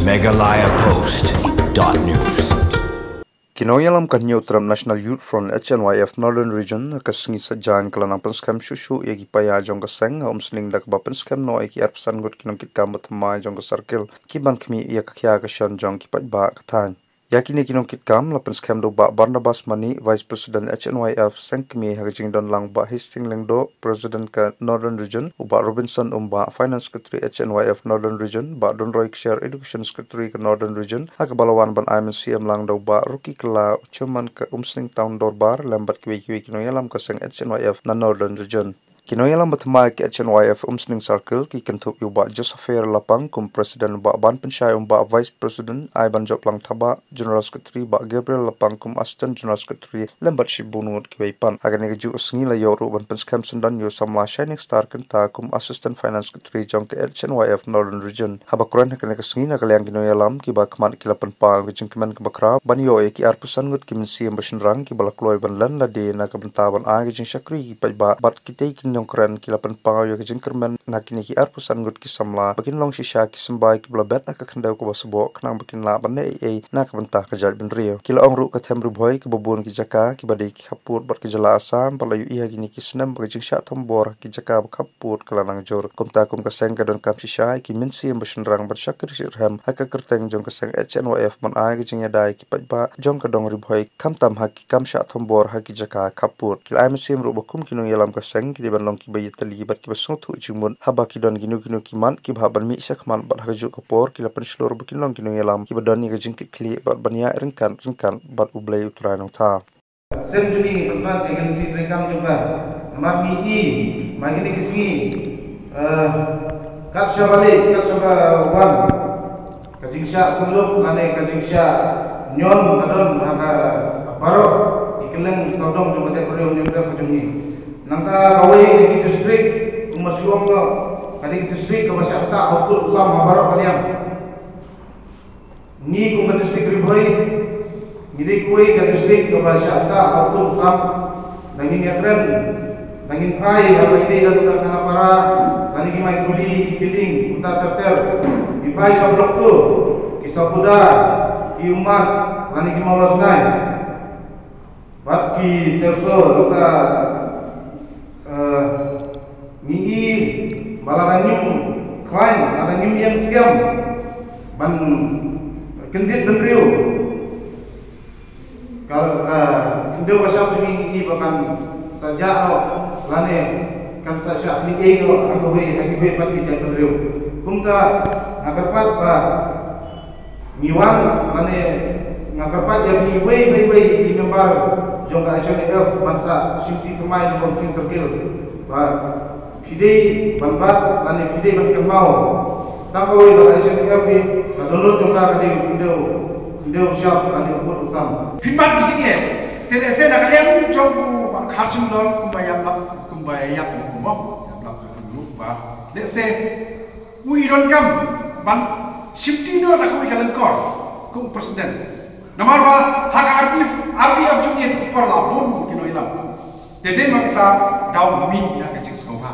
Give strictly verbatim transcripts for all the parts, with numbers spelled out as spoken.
Meghalaya Post dot news. Ki nongïalam ka Hynñiewtrep National Youth Front, H N Y F, Northern Region, ha ka sngi Saitjaiñ ka la nang pynskhem shuh shuh ïa ki paidbah jong ka seng ha Umsning da kaba pynskhem noh ïa ki arphew san ngut ki nongkitkam ba thymmai jong ka circle kiban khmih ïa ka khia ka shon jong ki paidbah ka thaiñ. Ïa kine ki nongkitkam la pynskhem da u Bah Barnabas Manik, Vice President H N Y F seng kmie, ha ka jingdon lang u Bah Hastings Lyngdoh, President ka Northern Region, u Bah Robinson Umbah, Finance Secretary H N Y F Northern Region, Bah Donroy Ksher, Education Secretary ka Northern Region, ha kaba la wan ban ai mynsiem lang da u Bah Rocky Kylla, u Chairman ka Umsning Town Dorbar, lem bad kiwei kiwei ki nongïalam ka seng H N Y F na Northern Region. Ki nongïalam ba thymmai ka H N Y F Umsning Circle ki kynthup ïa u Bah Josepher Lapang kum President, u Bah Ban Pynshai Umbah, Vice President, Aibanjop Langthabah, General Secretary, Bah Gabriel Lapang kum Assistant General Secretary, lem bad shibun ngut kiwei pat. Ha kane kajuh ka sngi la ïoh ruh ban pynskhem syndon ïa u samla Shining Star Kynta kum Assistant Finance Secretary jong ka H N Y F Northern Region. Haba kren ha kane ka sngi na ka liang ki nongïalam kiba khmat ki la pynpaw ka jingkmen kaba khraw ban ïoh ïa ki arphew san ngut ki mynsiem ba shynrang kiba la kloi ban len lade na ka bynta ban ai ka jingshakri ki paidbah bad kitei ki nongkren ki la pynpaw ïa ka jingkyrmen na kine ki arphew san ngut ki samla ba kin long shisha ki symbai kiba la bet ha ka khyndew kaba sboh khnang ba kin lah ban leh ei ei na ka bynta ka jaitbynriew. Ki la ong ruh ka them Ri Bhoi kaba bun ki jaka kiba dei ki khappud bad ka jylla Assam ba la ïohi ha kine ki snem ba ka jingshah thombor ha ki jaka ba khappud ka la nang jur. Kumta kum ka seng ka donkam shisha ïa ki mynsiem ba shynrang ban shakri shitrhem ha ka kyrteng jong ka seng H N Y F ban ai ka jingïada ïa ki paidbah jong ka dong Ri Bhoi khamtam ha ki kam shah thombor ha ki jaka khappud. Ki la ai mynsiem ruh ba kum ki nongïalam ka seng ki dei ban long kiba ïatylli bad kiba sngewthuh jingmut haba ki don kino kino ki mat kiba hap ban mih shakhmat bad ha kajuh ka por ki la pynshlur ba kin long ki nongïalam kiba don ïa ka jingkitkhlieh bad ban ïaid ryngkat ryngkat bad U Blei U Trai Nongthaw. Sem jong ngi, pynban ïa ka lynti treikam jong ka. Namar ngi i, ma kine ki sngi, eh, kat shaba leit, kat shaba wan, ka jingshah kyndup lane ka jingshah ñion ka don ha ka baroh ki kylleng sawdong jong ka jaitbynriew Hynñiewtrep ka jong ngi. Nangta kawei ka dei ki district, kumba shu ong noh, ka dei ki district kaba shah ktah ha u pud u sam ha baroh ka liang. Ngi kum ka district Ri Bhoi, ngi dei kawei ka district kaba shah ktah ha u pud u sam. Da ngin ïakren, da ngin phai haba ïadei da Khanapara, lane ki Maikuli, ki Piding, kumta ter ter. Ngi phai sha Block two, ki Sabuda, ki Ummat, lane ki Mawlasnai. Bad ki Terso, nangta, eh, ngi i ba lada ngim khlaiñ, lada ngim ïeng skhem ban kyndit bynriew, ka, ka khyndew ka shap jong ngi, ngi i ba kan sa jah noh lane kan sa shah pynïeng noh ha kawei ha kiwei pat ki jaitbynriew. Kumta nga kyrpad ba ngi wan lane nga kyrpad ïa phi iwei pa iwei i member jong ka H N Y F ban sa shimti thymmai jong ka Umsning Circle ba phi dei ban bat lane phi dei ban kynmaw tang kawei ba ka H N Y F hi ka dohnud jong ka ka dei u khyndew, khyndew shap lane u pud u sam. Phi bat ki jingeh te lehse na ka liang jong u Bah Kharshim Dor kumba ïa lap kumba ïa ïap kumba ïa lap kumba lehse u i donkam ban shimti noh na kawei ka lyngkor kum president. Namar ba ha ka R B, R B F jong ngi ka por la bun ki nongïalam. Te dei ma kata daw mih na ka jingsngewbha.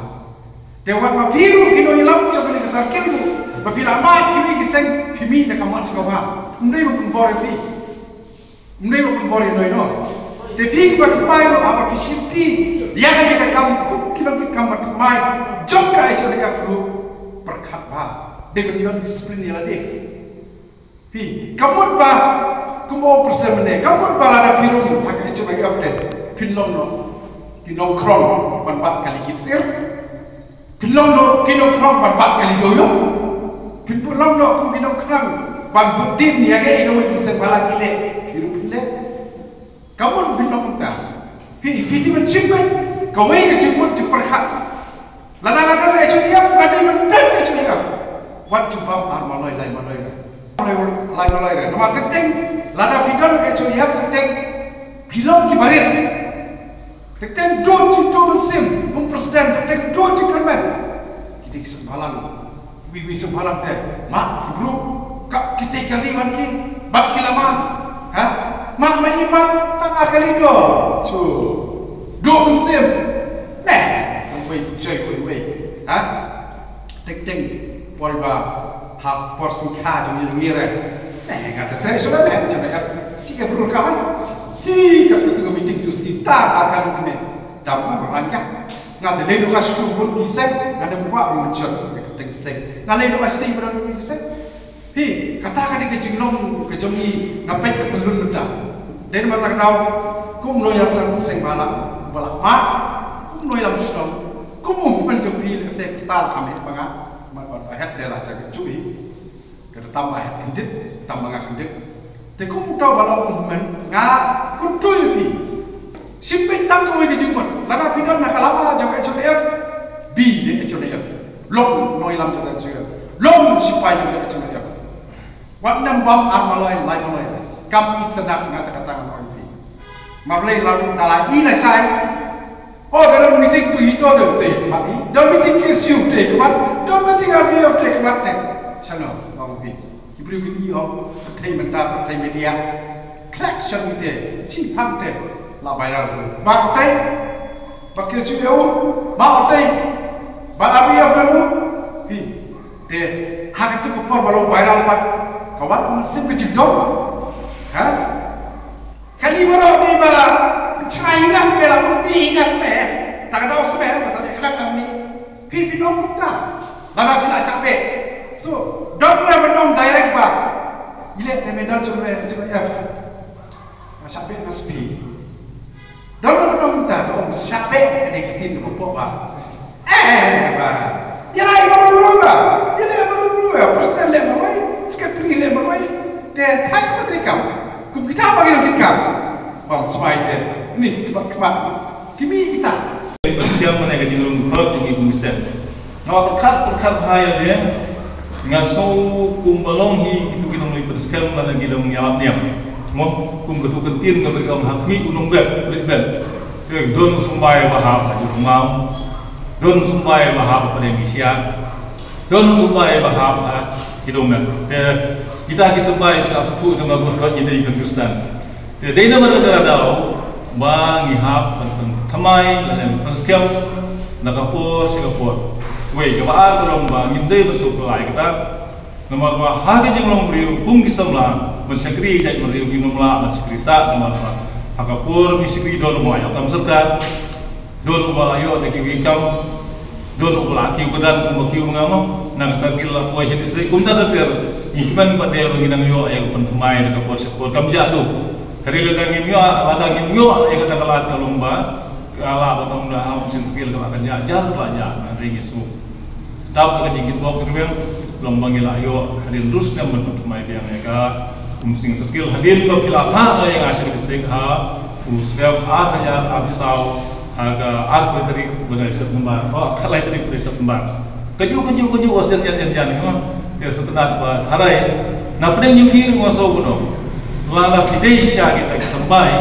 Te wat ma phi ruh ki nongïalam jong kane ka circle ruh ba phi la mad kiwei ki seng phi mih na ka mat sngewbha. Ym dei ba pynbor ïa phi. Ym dei ba pynbor ïa noi noh. Te phi kiba thymmai ruh haba phi shimti ïa kane ka kam kum ki nongkitkam ba thymmai jong ka H N Y F ruh pyrkhat bha. Dei ba phi don discipline ïa lade. Phi, ka mut ba, kumba ong president mynne, ka mut ba lada phi rung ha ka H N Y F te phin long noh ki nongkhrong ban bat kali ki ksir. Phin long noh ki nongkhrong ban bat kali dohnud. Phin long noh kum ki nongkhrong ban bud dien ïa kaei kawei ki seng ba la ki leh, phi ruh phin leh. Ka mut phin long kumta. Phi, phi dei ban shim beit kawei ka jingmut jingpyrkhat. Lada, lada la H N Y F, lada la H N Y F, wat ju bam ar maloi lai maloi re. Lai maloi re. Namar teng teng lada phi don H N Y F teng teng phi long ki barit. Teng teng duh jingduh mynsiem, kum president, teng teng duh jingkyrmen. Kita ki symbalang. Wi, wi symbalang te, ma ki briew ka, kita ki kali wan ki, bad ki la ma. Ha? Ma, ma i ma, tang a kali do. Chu. Duh mynsiem. Neh, wei, joi, wei, wei. Ha? Teng teng poi ba Ha por sngewkha jong ngi, ngi re. Ne nga te trei shuh ne jong F T F rule ka hai. Hi, kat ka tu ka meeting tu sita ka ka tu ne. Dam ma rang ya. Nga te le ka shu bun ki se, nga ne kwa ma chot ka teng se. Nga le ka sti bun ki se. Hi, kata ka dei ka jinglong ka jong ngi, nga peit ka telun mynta. Dei na ma ta ka daw, kum lawyer sa kum seng bala, bala pa, kum lawyer lam shnong, kum um pen jong phi le se kata la kham heh ba nga, ma ba het de la cha ka chui. Ka tam ba het kyndit, tam ba nga kyndit. Te kum uta ba long kum men, nga kyntu ïa phi. Shim beit tang kawei ka jingmut. Lada phi don na ka lama jong H O F, beit H O F. Long nongïalam jong H O F. Long sipai jong H O F. Wat nym bam ar maloi, lai maloi. Kam itynnad nga te kata ngan ong ïa phi. Marlei la da la i la shai. Oh, da don meeting tu hi to da te khmat hi. Don meeting K S U te khmat. Don meeting R B F te khmat te. Shano, ong phi. Ki briew kin ïoh, pyrthei mynta, pyrthei media. Khlek shano te, shi phang te. La viral. Ba ko te. Ba K S U ïoh, ba ko te. Ba R B F ïoh. Hi. Te, ha katu ka por ba long viral pat. Ka wan ka mynsiem ka jingdon. Ha? Kane baroh dei ba, chrai hi nga sngewbha, la pynbeit hi nga sngewbha. Tang da sngewbha, ba sa leh khlak kane. Phi phi ong kumta. Lada phi la shah beh. So, don ruh ban ong direct ba. Ïa leh te me don jong me, jong me F. Nga shah beh nga spi. Don ruh ban ong kumta, ka ong shah beh, ka dei ka ktien kaba pop ba. Eh, ba. Ïa la ïa baroh baroh ba. Ïa la ïa baroh baroh ba. President leh marwei, secretary leh marwei. Te thait ba treikam. Kum kita ba ki dang treikam. Bam smai te. Ni, khmat khmat. Ki mih kita. Pynskhem mane ka jingrung khlot jong ngi kum ki sem. Nga pyrkhat pyrkhat bha ïa lade. Nga sngew kumba long hi kitu ki nongïalam pynskhem lane ki nongïalam niam. Mo, kum katu ka ktien kaba ong ha khmih u nongbet, bit bet. Te don u symbai ba hap ha jingmut. Don u symbai ba hap ha pdeng ki shyiap. Don u symbai ba hap ha ki dong met. Te kita ki symbai kita shu pynmih ba ngi dei ki Khristan. Te dei na bynta ka daw ba ngi hap ban pynthymmai lane pynskhem na ka por sha ka por. Wei kaba ar ka long ba ngim dei ban shu pynlait kata. Namar ba ha ka jinglong briew kum ki samla ban shakri ka jaitbynriew ngim lah ban shakri sah namar ba ha ka por ngi shakri don ba ïoh kam sorkar. Don uba la ïoh da kiwei ki kam, don uba la kiew kyrdan kumba kiew nga mo, na ka circle la poi sha district kumta ter ter. Ngi kmen pat de ba ngi dang ïoh ïa ka pynthymmai da ka por sha ka por kam jah duh. Hynrei lada ngim ïoh, lada ngim ïoh ïa kata ka lad ka long ba ka la ba tang da ha u sien circle ka la kan jah, jah ka la jah, hynrei ngi sngewthuh. Dap ka jingkitbok kyrweng long ba ngi la ïoh hadien rus nem ban pynthymmai biang ïa ka Umsning Circle hadien ba phi la phah ïa nga sha ka district ha u snem ar hajar arphew saw ha ka arphew lai tarik bnai September. Oh, ka lai tarik bnai September. Kajuh kajuh kajuh wa sien jan jan jan ha. Ïa sngewtynnat ba tharai na pdeng jong phi ruh nga sngew kumno. Lada phi dei shisha kita ki symbai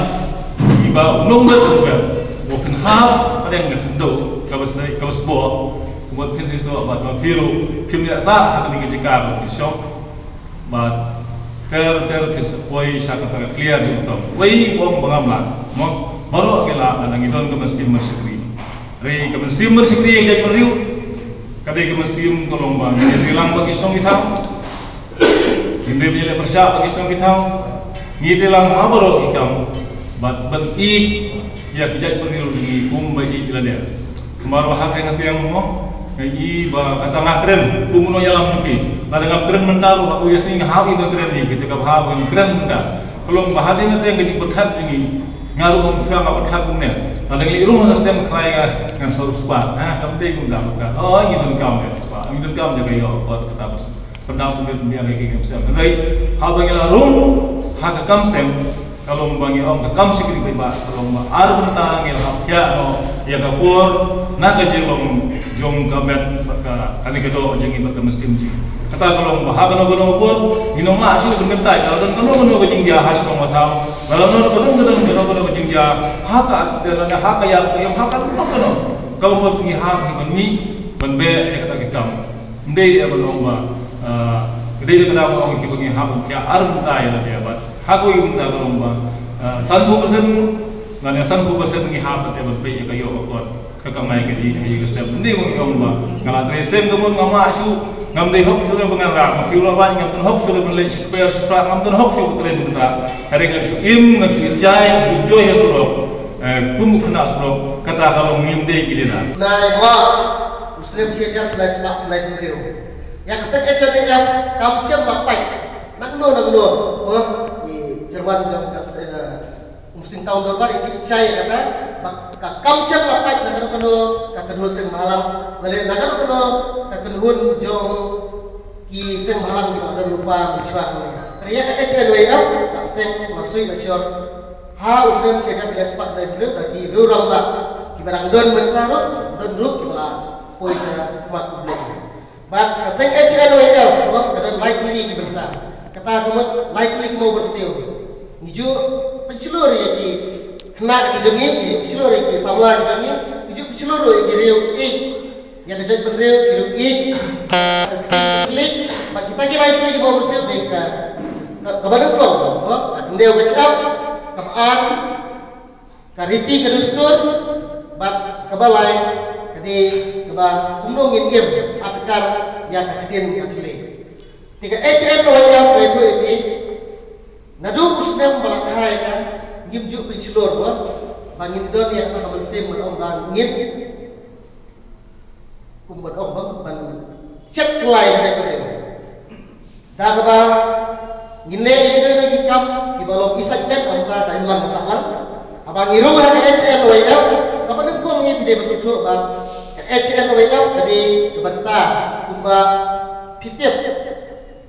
kiba u nongbet u nongbet wa pynhap pdeng ka khyndew kaba sbok. Kumba phin shisha bad ma phi ruh phim ïa sah ha kane ka jaka ba phi shong. Bad ter ter phin sa poi sha kata ka clear jingthoh. Wei u ong ba ngam lah. Mo, baroh ngi lah, lada ngi don ka mynsiem ban shakri. Hynrei ka mynsiem ban shakri ïa ka jaitbynriew ka dei ka mynsiem ka long ba ngi ïatreilang bad ki shnong ki thaw. Ngim dei ban ïaleh pyrshah bad ki shnong ki thaw. Ngi ïatreilang ha baroh ki kam bad ban ïeit ïa ki jaitbynriew jong ngi kumba ïeit ïa lade. Namar ba ha ka seng ka seng mo, nga i ba kata nga kren kum u nongïalam jong phi. Lada ngam kren mynta ruh ha u ïaseng nga hap i ban kren ïa kita kaba hap ban kren mynta. Ka long ba hadien katei ka jingpyrkhat jong ngi, nga ruh ngam sngewthuh nga pyrkhat kumne. Lada ngi ruh ha ka seng ka trai nga ngan sa ruh spah. Ha, kam dei kumta pyrkhat. Oh, ngi donkam ïa ka spah, ngi donkam ïa ka ïoh bad kata ba Pyndonkam pynbiang ïa ki kam sem. Hynrei haba ngi la rung ha ka kam sem, ka long ba ngi ong ka kam shakri paidbah, ka long ba ar bynta ngi la hap thiah noh ïa ka por na ka jinglong jong ka met bad ka, kane ka doh jong ngi bad ka mynsiem jong ngi. Kata ka long ba ha kano kano ka por ngin ym lah shuh ban kyntait, lada don kano kano ka jingjia ha shnong ha thaw, lada don kano kano, kano kano ka jingjia, ha ka accident lane ha ka ïap ka ïap, ha kano kano ka por ngi hap ngi ban mih ban beh ïa kata ka kam. Ym dei ïa ban ong ba, ah, ka dei ka dei ban ong kiba ngi hap ban thiah ar bynta ïa lade bad ha kawei ka bynta ka long ba, ah, sanphew percent lane sanphew percent ngi hap ban thiah ban peit ïa ka ïoh ka kot, ka kamai kajih, ka ïing ka sem. Ym dei ban ong ba nga la trei sem ka mut ngam lah shuh, Ngam dei hok shuh ba ngan rah, ma phi u la wad ngam don hok shuh ban leit shakper shaphrang, ngam don hok shuh ba trei ba ngan rah. Hynrei ngan shu im, ngan shu enjoy, ngan shu enjoy ha surok. Eh, kum u khynnah surok, kata ka long ngim dei ki dei na. Nai March, u snem shi hajar lai spah lai hynriew. Ïa ka seng H N A M kam shym la pait nangno nangno. Oh, i chairman jong ka se-, eh, Umsning Town Dorbar i tip shai ïa kata, ba ka kam shym la pait na kano kano ka kynhun seng bhalang, lane na kano kano ka kynhun jong ki seng bhalang kiba don lypa mynshuwa hangne. Hynrei ïa ka H N A M, ka seng la sui la shor ha u snem shi hajar lai spah lai hynriew da ki riew rangbah kiba dang don mynta ruh, don ruh kiba la poi sha khmat U Blei. Bad ka seng H N A M, oh, ka don lai tylli ki bynta. Kata ka mut lai tylli ki mawbyrsiew. Ngi ju pynshlur ïa ki khynnah ki jong ngi, ngi ju pynshlur ïa ki samla ki jong ngi, ngi ju pynshlur ïa ki riew ïeit. Ïa ka jaitbynriew ki riew ïeit. Klik, bad kita ki lai tylli ki mawbyrsiew dei ka, ka, kaba nyngkong, oh, ka kyndew ka shyiap, kaba ar, ka riti ka dustur, bad kaba lai ka dei kaba kumno ngin im ha kar ïa ka ktien ka thylliej. Te ka H N A M ka ïathuh ïa phi, naduh u snem ba la kha ïa ka, ngim ju pynshlur ba, ba ngin don ïa kata ka mynsiem ban ong ba ngin, kum ban ong ba, ban shet kylla ïa kata ka dei. Da kaba ngin leh ïa kino kino ki kam kiba long excitement, ym ka, ka imlang ka sahlang. Haba ngi rung ha ka H N A M, kaba nyngkong ngi phi dei ban sngewthuh ba ka H N A M ka dei ka bynta kumba phi tip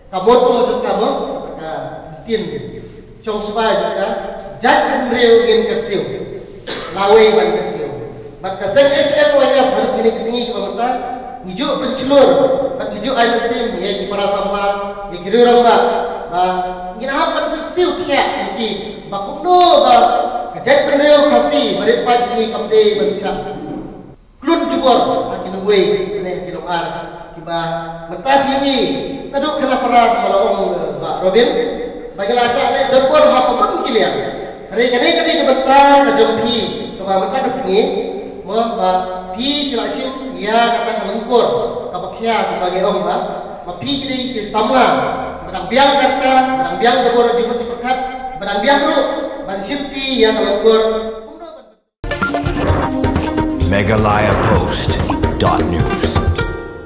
ka motto jong ka mo, kata ka ktien shong sipai jong ka, jaitbynriew ngin kyrsiew, lawei ban kyntiew. Bad ka seng H N A M haduh kine ki sngi kiba mynta, ngi ju pynshlur bad ngi ju ai mynsiem ïa ki para samla, ïa ki riew rangbah, ba ngin hap ban kyrsiew thiah ïa ki ba kumno ba ka jaitbynriew Khasi ba rit paid jong ngi kam dei ban shah klun jubor ha ki nongwei ne ha ki nongar kiba mynta phi i naduh khynnah para ba la ong, eh, Bah Robin, ba ki la shah leh donbor ha ka bun ki liang. Hynrei kane ka dei ka bynta ka jong phi kaba mynta ka sngi mo ba phi ki la shim ïa kata ka lyngkor kaba khia kaba ngi ong ba, ba phi ki dei ki samla ba dang biang ka rta, ba dang biang ka bor jingmut jingpyrkhat, ba dang biang ruh ban shimti ïa ka lyngkor. Kumno ban Meghalaya Post dot news.